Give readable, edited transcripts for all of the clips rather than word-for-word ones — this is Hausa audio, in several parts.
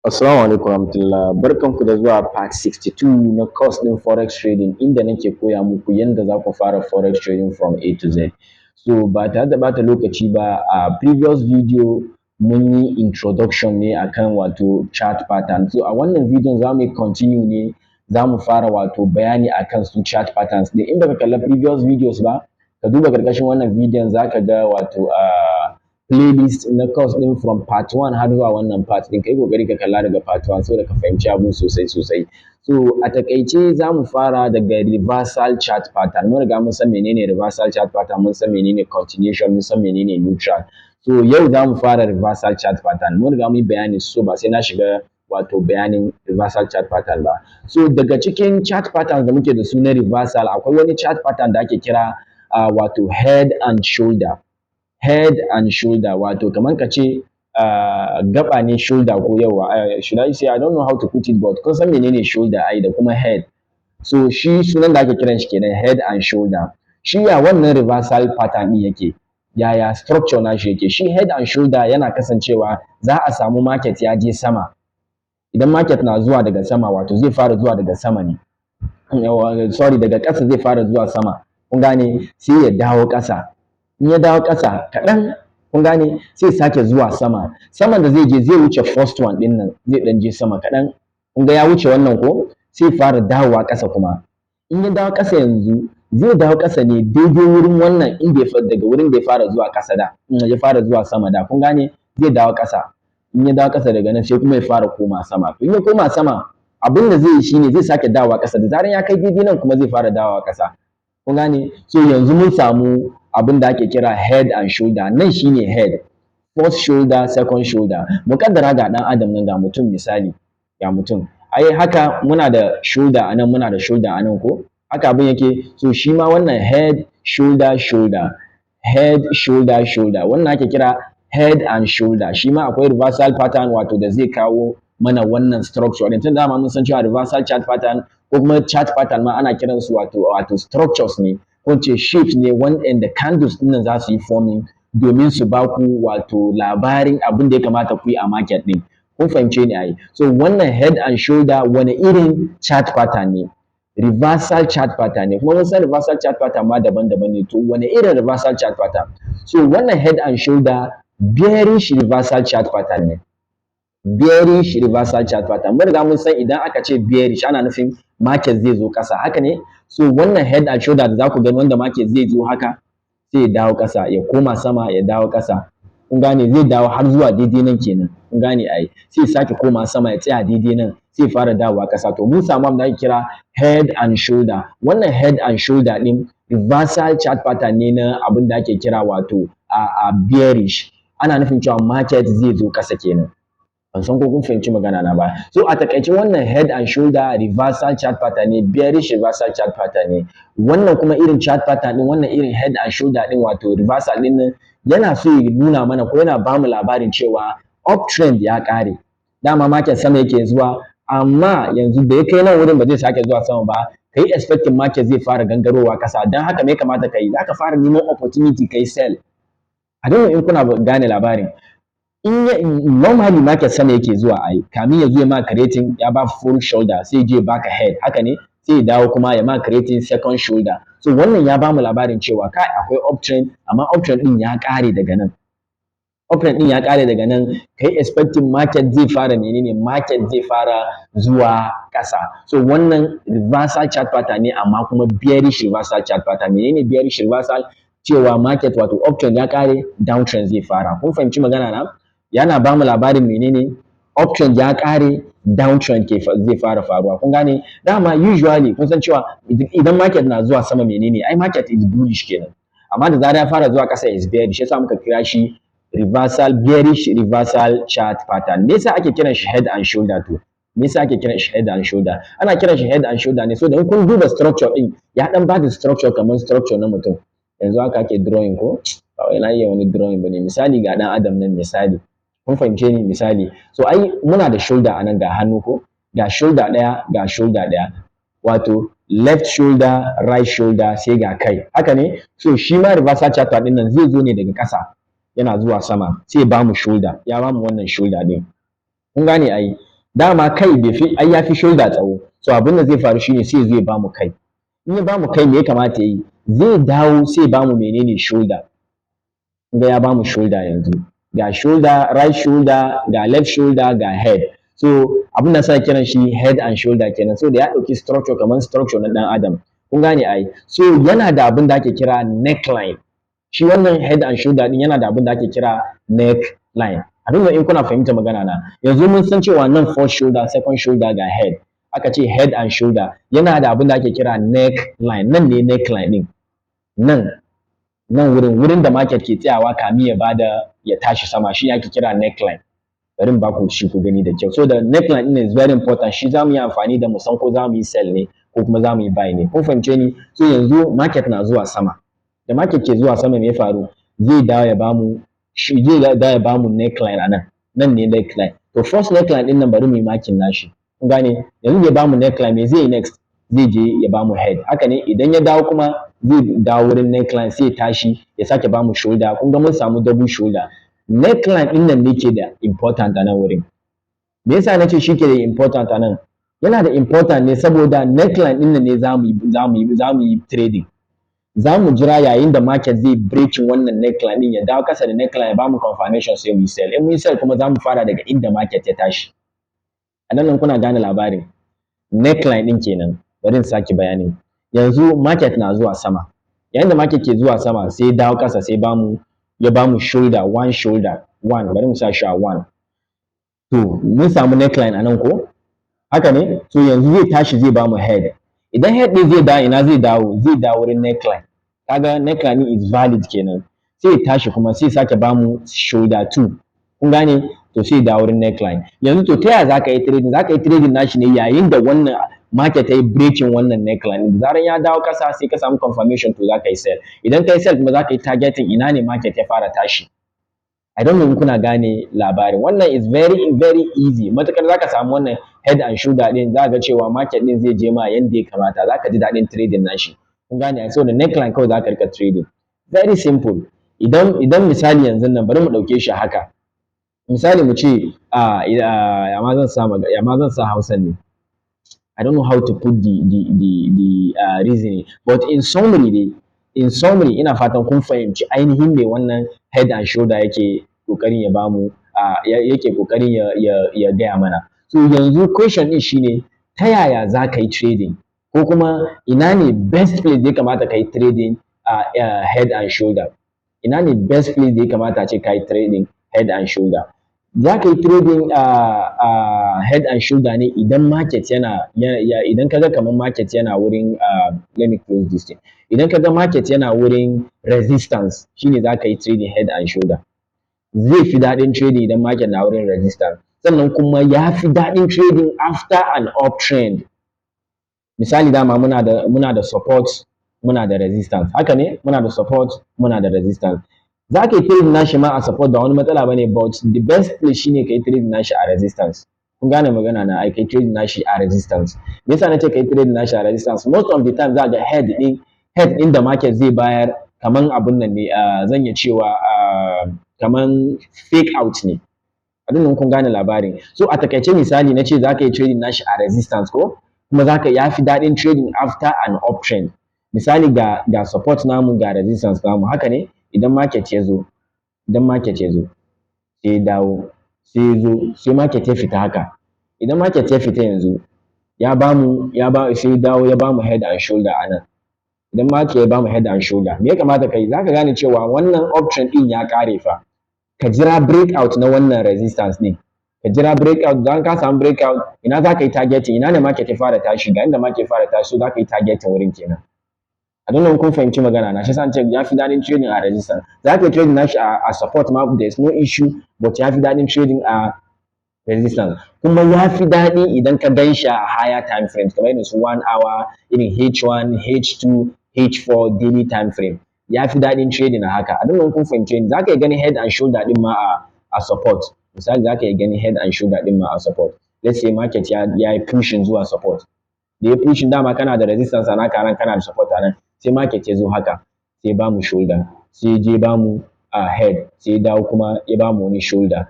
Assalamu alaikum warahmatullah. Barkanku da zuwa part 62 na course ɗin forex trading, inda nake koya muku yanda za ku fara forex trading from A to Z. So ba tare da ɓata lokaci ba, a previous video mun yi introduction ne akan wato chart pattern. So a wannan bidiyon za mu yi continue ne, za mu fara wato bayani akan su chart patterns ɗin. In baka kalla previous videos ba, ka duba ƙarƙashin wannan bidiyon, za ka ga wato playlist na course ɗin from part 1 har zuwa wannan part ɗin. Ka yi ƙoƙari ka kalla daga part 1 saboda ka fahimci abun sosai sosai. So a taƙaice, za mu fara daga reversal chart pattern. Mun riga mun san menene reversal chart pattern, mun san menene continuation, mun san menene neutral. So yau za mu fara reversal chart pattern. Mun riga mun yi bayani, so ba sai na shiga wato bayanin reversal chart pattern ba. So daga cikin chart patterns da muke da su na reversal, akwai wani chart pattern da ake kira wato head and shoulder. Head and shoulder, wato kamar ka ce gaba ne, shoulder ko yawa, should I say, I don't know how to put it, but kun san menene shoulder ai da kuma head. So shi sunan da ake kiran shi kenan, head and shoulder. Shi ya wannan reversal pattern ɗin yake? Yaya structure nashi yake? Shi head and shoulder yana kasancewa za a samu market ya je sama. Idan market na zuwa daga sama, wato zai fara zuwa daga sama ne, sorry, daga ƙasa zai fara zuwa sama, kun gane? Sai ya dawo ƙasa. In ya dawo ƙasa kaɗan, kun gane, sai sake zuwa sama. Saman da zai je, zai wuce first one ɗin nan, zai ɗan je sama kaɗan. Kun ga ya wuce wannan ko? Sai fara dawowa ƙasa kuma. In ya dawo ƙasa yanzu, zai dawo ƙasa ne daidai wurin wannan inda ya, daga wurin da ya fara zuwa ƙasa da ya fara zuwa sama da, kun gane? Zai dawo ƙasa. In ya dawo ƙasa daga nan, sai kuma ya fara koma sama. To in ya koma sama, abin da zai yi shine zai sake dawowa ƙasa. Da zaran ya kai daidai nan kuma, zai fara dawowa ƙasa, kun gane? So yanzu mun samu abin da ake kira head and shoulder. Nan shine head, first shoulder, second shoulder. Mu kaddara ga ɗan adam nan, ga mutum misali, ga mutum ai haka. Muna da shoulder a nan, muna da shoulder a nan, ko haka abin yake? So shi ma wannan head, shoulder, shoulder, head, shoulder, shoulder, wannan ake kira head and shoulder. Shi ma akwai reversal pattern wato da zai kawo mana wannan structure din. Tun dama mun san cewa reversal chart pattern ko kuma chart pattern ma ana kiransu wato structures ne, ko ce shapes ne wanda candles din nan za su yi forming domin su ba ku wato labarin abin da ya kamata ku yi a market din. Kun fahimce ni ai? So wannan head and shoulder wani irin chart pattern ne? Reversal chart pattern ne. Kuma mun san reversal chart pattern ma daban-daban ne. To wani irin reversal chart pattern? So wannan head and shoulder bearish reversal chart pattern ne, bearish reversal chart pattern. Mun riga mun san idan aka ce bearish, ana nufin market zai zo ƙasa, haka ne? So wannan head and shoulder da za ku gani, wanda market zai zo haka, sai ya dawo ƙasa, ya koma sama, ya dawo ƙasa, kun gane? Zai dawo har zuwa daidai nan kenan, kun gane ai? Sai ya sake koma sama, ya tsaya daidai nan, sai fara dawowa ƙasa. To mun samu abin da ake kira head and shoulder. Wannan head and shoulder din reversal chart pattern ne na abin da ake kira wato a bearish. Ana nufin cewa market zai zo ƙasa kenan. Ban san ko kun fahimci magana na ba. So a takaice, wannan head and shoulder reversal chart pattern ne, bearish reversal chart pattern ne. Wannan kuma irin chart pattern din, wannan irin head and shoulder din, wato reversal din nan, yana so ya nuna mana ko yana bamu labarin cewa uptrend ya ƙare. Dama market sama yake zuwa, amma yanzu da ya kai nan wurin, ba zai sake zuwa sama ba. Kai expecting market zai fara gangarowa ƙasa. Don haka me ya kamata ka yi? Za ka fara neman opportunity kai sell. A don't know in kuna gane labarin. In ya normally market sama yake zuwa ai, kamin ya zo ya ma creating, ya ba full shoulder, sai je baka head, haka ne? Sai ya dawo kuma ya ma creating second shoulder. So wannan ya bamu labarin cewa kai, akwai uptrend, amma uptrend din ya ƙare daga nan. Uptrend din ya ƙare daga nan. Kai expecting market zai fara menene? Market zai fara zuwa ƙasa. So wannan reversal chart pattern ne, amma kuma bearish reversal chart pattern. Menene bearish reversal? Cewa market, wato uptrend ya ƙare, downtrend zai fara. Kun fahimci magana na? Yana bamu labarin menene? Uptrend ya ƙare, downtrend ke zai fara faruwa, kun gane? Dama usually kun san cewa idan market na zuwa sama, menene ai? Market is bullish kenan. Amma da zarar ya fara zuwa ƙasa, is bearish. Yasa muka kira shi reversal, bearish reversal chart pattern. Me yasa ake kiran shi head and shoulder? To me yasa ake kiran shi head and shoulder? Ana kiran shi head and shoulder ne so da in kun duba structure din, ya dan bada structure kamar structure na mutum. Yanzu haka ake drawing, ko ba wai na iya wani drawing bane. Misali, ga dan adam nan misali, kun fahimce ni? Misali, so ai muna da shoulder anan, ga hannu ko, ga shoulder ɗaya, ga shoulder ɗaya, wato left shoulder, right shoulder, sai ga kai, haka ne? So shi ma reversal chart din nan zai zo ne daga ƙasa yana zuwa sama, sai ba mu shoulder, ya ba mu wannan shoulder din, kun gane ai? Dama kai bai fi, ai ya fi shoulder tsawo. So abin da zai faru shine sai zai bamu kai. In ya bamu kai, me ya kamata ya yi? Zai dawo sai ya bamu menene? Shoulder. Kun ga ya bamu shoulder. Yanzu ga shoulder, right shoulder, ga left shoulder, ga head. So abin da sa kiran shi head and shoulder kenan, so da ya ɗauki structure kamar structure na ɗan adam. Kun gane ai? So yana da abin da ake kira neckline. Shi wannan head and shoulder din yana da abin da ake kira neckline. A dinga in kuna fahimta magana na. Yanzu mun san cewa nan first shoulder, second shoulder, ga head. Aka ce head and shoulder, yana da abin da ake kira neckline. Nan ne neckline din, nan nan wurin da market ke tsayawa kamin ya bada ya tashi sama, shi ake kira neckline. Bari in baku shi ku gani da kyau. So the neckline din is very important. Shi zamu yi amfani da mu san ko zamu yi sell ne ko kuma zamu yi buy ne. Kun fahimce ni? So yanzu market na zuwa sama. Da market ke zuwa sama, me ya faru? Zai dawo ya bamu shi, zai dawo ya bamu neckline a nan. Nan ne neckline. To, first neckline din nan, bari mu yi marking nashi. Kun gane? Yanzu da ya bamu neckline, me zai yi next? Zai je ya bamu head, haka ne? Idan ya dawo kuma, zai dawo wurin neckline, sai ya tashi ya sake bamu shoulder. Kun ga mun samu double shoulder. Neckline din nan ne ke da important a nan wurin. Me yasa nace shi ke da important a nan? Yana da important ne saboda neckline din nan ne zamu yi trading. Zamu jira yayin da market zai breaking wannan neckline din, ya dawo kasa da neckline, ya bamu confirmation, sai mu yi sell. In mu yi sell kuma, zamu fara daga inda market ya tashi a nan. Nan kuna gane labarin neckline din kenan? Bari in sake bayani. Yanzu market na zuwa sama. Yayin da market ke zuwa sama, sai ya dawo kasa, sai bamu ya bamu shoulder, one shoulder, one. Bari mu sa shi a one. To, mun samu neckline a nan ko? Haka ne? So yanzu zai tashi, zai bamu head. Idan head din zai dawo, ina zai dawo? Zai dawo wurin neckline. Kaga neckline is valid kenan. Sai ya tashi kuma, sai sake bamu shoulder two. Kun gane? To, sai ya dawo wurin neckline. Yanzu to, ta yaya zaka yi trading? Zaka yi trading nashi ne yayin da wannan market ta yi breaking wannan neckline. Da zaran ya dawo kasa, sai ka samu confirmation, to zaka yi sell. Idan ka yi sell kuma, zaka yi targeting ina ne market ya fara tashi. I don't know in kuna gane labarin. Wannan is very very easy. Matukar zaka samu wannan head and shoulder din, za ga cewa market din zai je ma yanda ya kamata, zaka ji daɗin trading nashi. Kun gane ai? Saboda neckline kawai zaka rika trading. Very simple. Idan misali yanzu nan, bari mu ɗauke shi haka. Misali mu ce a ya ma zan sa ya ma zan sa Hausan ne. I don't know how to put the reasoning, but in summary dai, in summary, ina fatan kun fahimci ainihin me wannan head and shoulder yake kokarin ya bamu, yake kokarin ya gaya mana. So yanzu question din shine, ta yaya za ka yi trading, ko kuma ina ne best place da ya kamata ka yi trading head and shoulder? Ina ne best place da ya kamata a ce ka yi trading head and shoulder? Za ka yi trading head and shoulder ne idan market yana, ya, idan kaga kamar market yana wurin, let me close this thing. Idan kaga market yana wurin resistance, shine za ka yi trading head and shoulder. Zai fi daɗin trading idan market na wurin resistance. Sannan kuma ya fi daɗin trading after an uptrend. Misali, dama muna da support, muna da resistance, haka ne? Muna da support, muna da resistance. Za ka yi trading nashi ma a support, ba wani matsala bane, but the best place shine ka yi trading nashi a resistance. Kun gane magana na ai? Kai trading nashi a resistance. Me yasa nace kai trading nashi a resistance? Most of the time za ga head din da market zai bayar kaman abun nan ne, zan iya cewa kaman fake out ne. A nan kun gane labarin? So a takaice, misali na ce za ka yi trading nashi a resistance, ko kuma za ka ya fi daɗin trading after an uptrend. Misali, ga support namu, ga resistance namu, haka ne? Idan market ya zo, sai ya dawo, sai ya zo, sai market ya fita haka. Idan market ya fita yanzu, ya bamu ya ba sai ya dawo ya bamu head and shoulder a nan. Idan market ya bamu head and shoulder, me ya kamata ka yi? Za ka gane cewa wannan uptrend ɗin ya ƙare fa. Ka jira breakout na wannan resistance ɗin. Ka jira breakout. Idan ka samu breakout, ina za ka yi targeting? Ina ne market ya fara tashi? Ga inda market ya fara tashi. So za ka yi targeting wurin kenan. A don kun fahimci magana na? Shi yasa ce ya fi daɗin trading a resistance. Za ka yi trading nashi a support ma, there is no issue, but ya fi daɗin trading a resistance. Kuma ya fi daɗi idan ka gan shi a higher time frames, kamar irin su 1 hour, irin H1, H2, H4, daily time frame. Ya fi daɗin trading a haka. A don kun fahimce ni? Za ka iya ganin head and shoulder ɗin ma a support. Misali, za ka iya ganin head and shoulder ɗin ma a support. Let's say market ya yi pushing zuwa support. Da ya pushing, dama kana da resistance a naka nan, kana da support a nan. Sai market ya zo haka, sai ba mu shoulder, sai je ba mu a head, sai ya dawo kuma ya ba mu wani shoulder.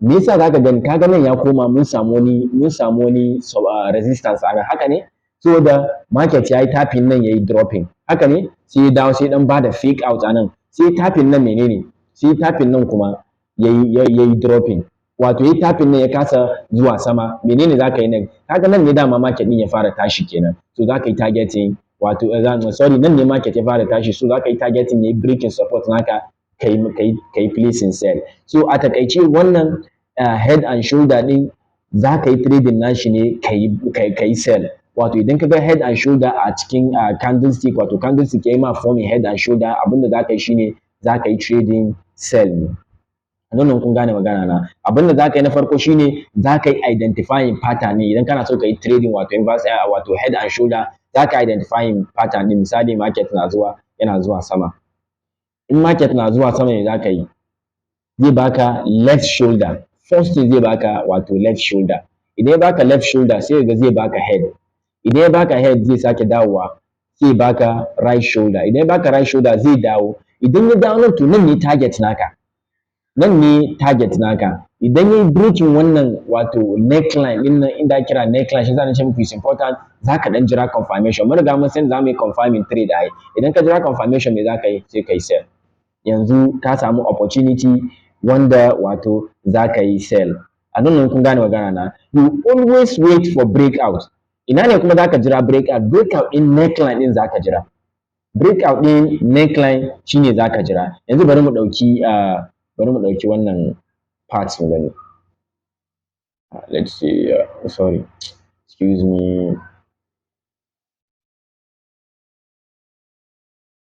Me yasa zaka gani? Kaga nan ya koma, mun samu wani resistance a nan, haka ne? Saboda market ya yi tapping nan, ya yi dropping, haka ne? Sai ya dawo, sai dan bada fake out a nan, sai tapping nan. Menene? Sai tapping nan kuma ya yi dropping, wato ya tapping nan ya kasa zuwa sama. Menene zaka yi nan? Kaga nan ne dama market din ya fara tashi kenan, so zaka yi targeting, wato sorry, nan ne market ya fara tashi, so zaka yi targeting yayi breaking support naka, kai placing sell. So a takaice, wannan head and shoulder din zaka yi trading nashi ne kai sell. Wato idan ka ga head and shoulder a cikin candlestick, wato candlestick yayi ma forming head and shoulder, abinda zaka yi shine zaka yi trading sell ne. Nan kun gane magana na? Abinda zaka yi na farko shine zaka yi identifying pattern ne. Idan kana so ka yi trading, wato inverse, wato head and shoulder, zaka identifying pattern ne. Misali, market na zuwa, yana zuwa sama. In market na zuwa sama, ne zaka yi? Zai baka left shoulder. First thing, zai baka wato left shoulder. Idan ya baka left shoulder, sai ga zai baka head. Idan ya baka head, zai sake dawowa, sai baka right shoulder. Idan ya baka right shoulder, zai dawo. Idan ya dawo nan, to nan ne target naka, nan ne target naka. Idan yayi breaking wannan, wato neckline din nan, inda ake kira neckline, shi na ce muku is important. Zaka dan jira confirmation. Mun riga mun san za mu yi confirming trade ai. Idan ka jira confirmation, me zaka yi? Sai ka yi sell. Yanzu ka samu opportunity wanda wato zaka yi sell a nan. Kun gane magana na? You always wait for breakout. Ina ne kuma zaka jira breakout? Breakout din neckline din zaka jira. Breakout din neckline shine zaka jira. Yanzu bari mu ɗauki wannan part mu gani. Let's see, sorry, excuse me,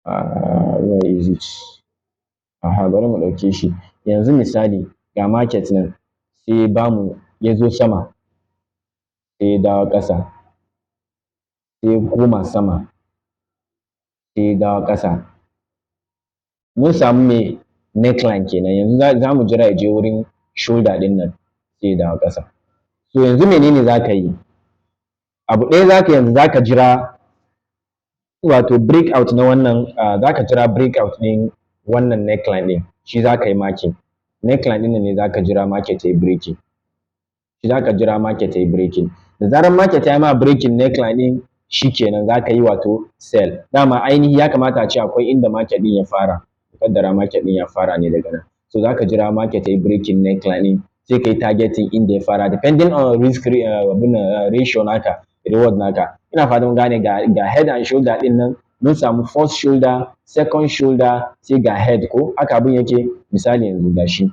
where is it? Aha, bari mu ɗauke shi. Yanzu misali, ga market nan, sai bamu ya zo sama, sai ya dawo ƙasa, sai ya koma sama, sai ya dawo ƙasa. Mun samu me? Neckline kenan. Yanzu za mu jira ya je wurin shoulder ɗin nan, sai ya dawo ƙasa. So yanzu menene za ka yi? Abu ɗaya za ka yanzu, za ka jira wato breakout na wannan, za ka jira breakout ɗin wannan neckline ɗin. Shi za ka yi marking. Neckline ɗin nan ne za ka jira market ya yi breaking. Shi za ka jira market ya yi breaking. Da zarar market ya yi ma breaking neckline ɗin, shi kenan, za ka yi wato sell. Dama ainihi ya kamata a ce akwai inda market ɗin ya fara. Kaddara market ɗin ya fara ne daga nan. So za ka jira market ya yi breaking neckline ɗin, sai ka yi targeting inda ya fara, depending on risk abin ratio naka, reward naka. Ina fatan mun gane. Ga head and shoulder ɗin nan, mun samu first shoulder, second shoulder, sai ga head. Ko haka abin yake? Misali, yanzu ga shi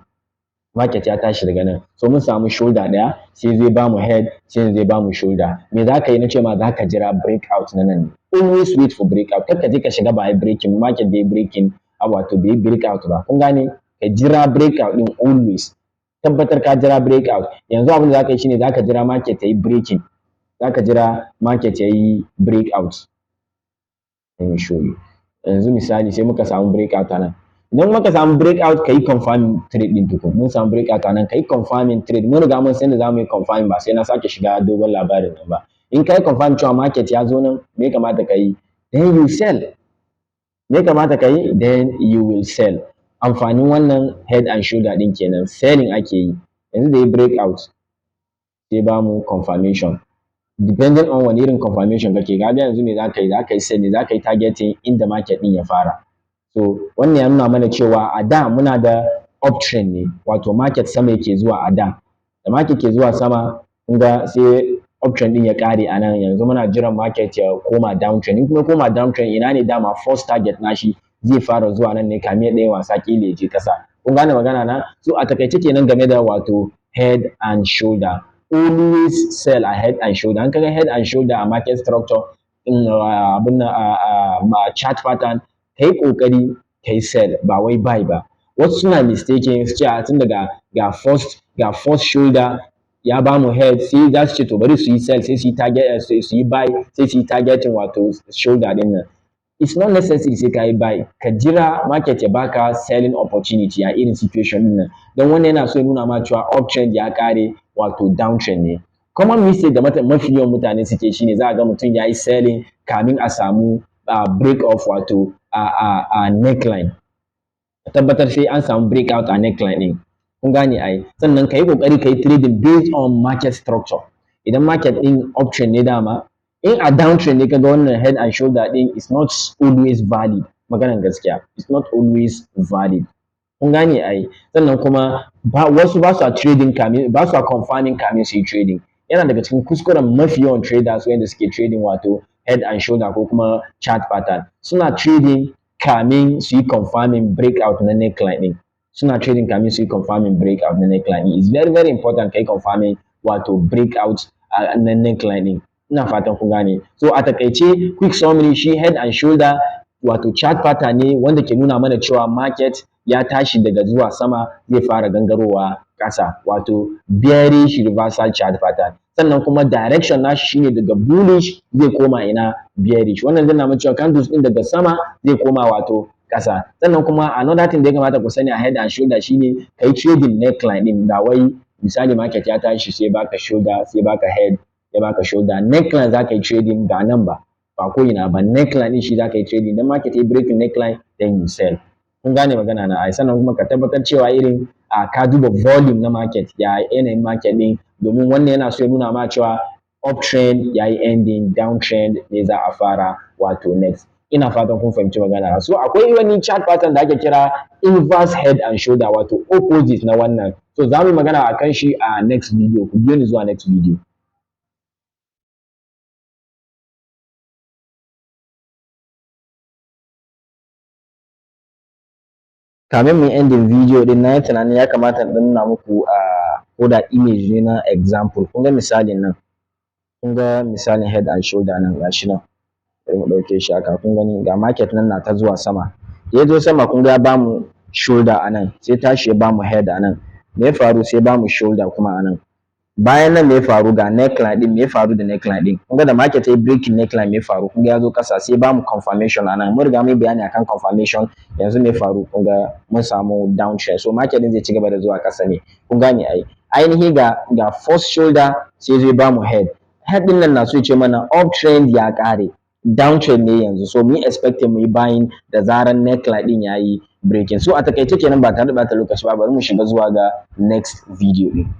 market ya tashi daga nan, so mun samu shoulder ɗaya, sai zai bamu head, sai zai bamu shoulder. Me za ka yi? Na ce ma za ka jira breakout na nan ne. Always wait for breakout. Kar ka je ka shiga ba yi breaking market, bai breaking, wato bai breakout ba. Kun gane? Ka jira breakout din. Always tabbatar ka jira breakout. Yanzu abin da za ka yi shine za ka jira market ta yi breaking, za ka jira market ya yi breakout. Let me show you. Yanzu misali, sai muka samu breakout a nan. Idan muka samu breakout, ka yi confirming trade din tukun. Mun samu breakout a nan, ka yi confirming trade. Mun riga mun san da za mu yi confirming, ba sai na sake shiga dogon labarin nan ba. In ka yi confirm cewa market ya zo nan, me ya kamata ka yi? Then you sell. Me ya kamata ka yi? Then you will sell. Amfanin wannan head and shoulder din kenan, selling ake yi. Yanzu da ya breakout, sai ba mu confirmation. Depending on wani irin confirmation kake ga, yanzu me za ka yi? Za ka yi sell ne, za ka yi targeting inda market din ya fara. So wannan ya nuna mana cewa a da muna da uptrend ne, wato market sama yake zuwa. A da da market ke zuwa sama, kun ga sai uptrend din ya ƙare a nan. Yanzu muna jiran market ya koma downtrend. In kuma koma downtrend, ina ne dama first target nashi zai fara zuwa? Nan ne, kamin ya ɗaya wasa ƙila ya je ƙasa. Kun gane magana na? So a takaice kenan game da wato head and shoulder. Always sell a head and shoulder. An kaga head and shoulder a market structure in abin nan, a chart pattern, kai kokari kai sell, ba wai buy ba. Wasu suna mistaken, su ce a tun daga ga first shoulder ya bamu head, sai za su ce to bari su yi sell, sai su yi target, su yi buy, sai su yi targeting wato shoulder din nan. It's not necessary sai ka yi buy. Ka jira market ya baka selling opportunity a irin situation din nan, don wannan yana so ya nuna ma cewa uptrend ya kare, wato downtrend ne. Common mistake da mafi yawan mutane suke shine za a ga mutum ya yi selling kamin a samu break off, wato a neckline. Tabbatar sai an samu breakout a neckline din. Kun gane ai? Sannan ka yi kokari ka yi trading based on market structure. Idan market din uptrend ne, dama in a downtrend ne kaga wannan head and shoulder din is not always valid. Maganan gaskiya, it's not always valid. Kun gane ai? Sannan kuma ba wasu ba su trading kamin, ba su confirming kamin su yi trading. Yana daga cikin kuskuren mafi yawan traders wanda suke trading, wato head and shoulder ko kuma chart pattern, suna trading kamin su yi confirming breakout na neckline din. Suna trading kamin su yi confirming breakout na neckline din. It's very very important kai confirming, wato breakout na neckline din. Ina fatan kun gane. So a takaice, quick summary, shi head and shoulder wato chart pattern ne wanda ke nuna mana cewa market ya tashi daga zuwa sama, zai fara gangarowa ƙasa, wato bearish reversal chart pattern. Sannan kuma direction nashi shine daga bullish zai koma ina? Bearish. Wannan zai nuna cewa candles din daga sama zai koma wato ƙasa. Sannan kuma another thing da ya kamata ku sani a head and shoulder shine kai trading neckline din. Ba wai misali market ya tashi sai baka shoulder, sai baka head, ya baka shoulder. Neckline za ka yi trading, ba nan ba, ba ko ina ba, neckline din shi za ka yi trading. Dan market ya breaking neckline, then you sell. Kun gane magana na ai? Sannan kuma ka tabbatar cewa irin a ka duba volume na market, ya yanayin market din, domin wannan yana so ya nuna ma cewa uptrend ya yi ending, downtrend ne za a fara wato next. Ina fatan kun fahimci magana. So akwai wani chart pattern da ake kira inverse head and shoulder, wato opposite na wannan. So za mu yi magana akan shi a next video. Ku biyo ni zuwa next video. Kamin mu yi ending video din, na yi tunanin ya kamata in ɗan nuna muku a ko da image ne na example. Kun ga misalin nan, kun ga misalin head and shoulder nan, gashi nan. Bari mu ɗauke shi haka. Kun gani, ga market nan na ta zuwa sama. Da ya zo sama, kun ga ya bamu shoulder a nan, sai tashi ya bamu head a nan. Me ya faru? Sai bamu shoulder kuma a nan. Bayan nan me ya faru? Ga neckline din. Me ya faru da neckline din? Kun ga da market ya breaking neckline, me ya faru? Kun ga ya zo kasa, sai bamu confirmation a nan. Mun riga mun yi bayani akan confirmation. Yanzu me ya faru? Kun ga mun samu downtrend, so market din zai ci gaba da zuwa kasa ne. Kun gane ai? Ainihi ga first shoulder, sai zai bamu head. Head din nan na so ya ce mana uptrend ya kare, downtrend ne yanzu. So mu yi expecting mu yi buying da zaran neckline din yayi breaking. So a takaice kenan, ba tare da bata lokaci ba, bari mu shiga zuwa ga next video din.